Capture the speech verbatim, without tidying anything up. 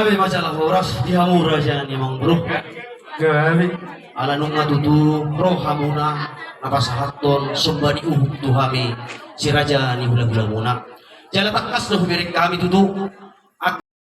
Gabe ma jala horas di hamu raja ni amangboru. Gabe. Ala nunga tutu ro hamuna na pasahathon somba ni uhum tu hami si raja ni hulahulamuna. Jala tangkas do hubereng hami tutu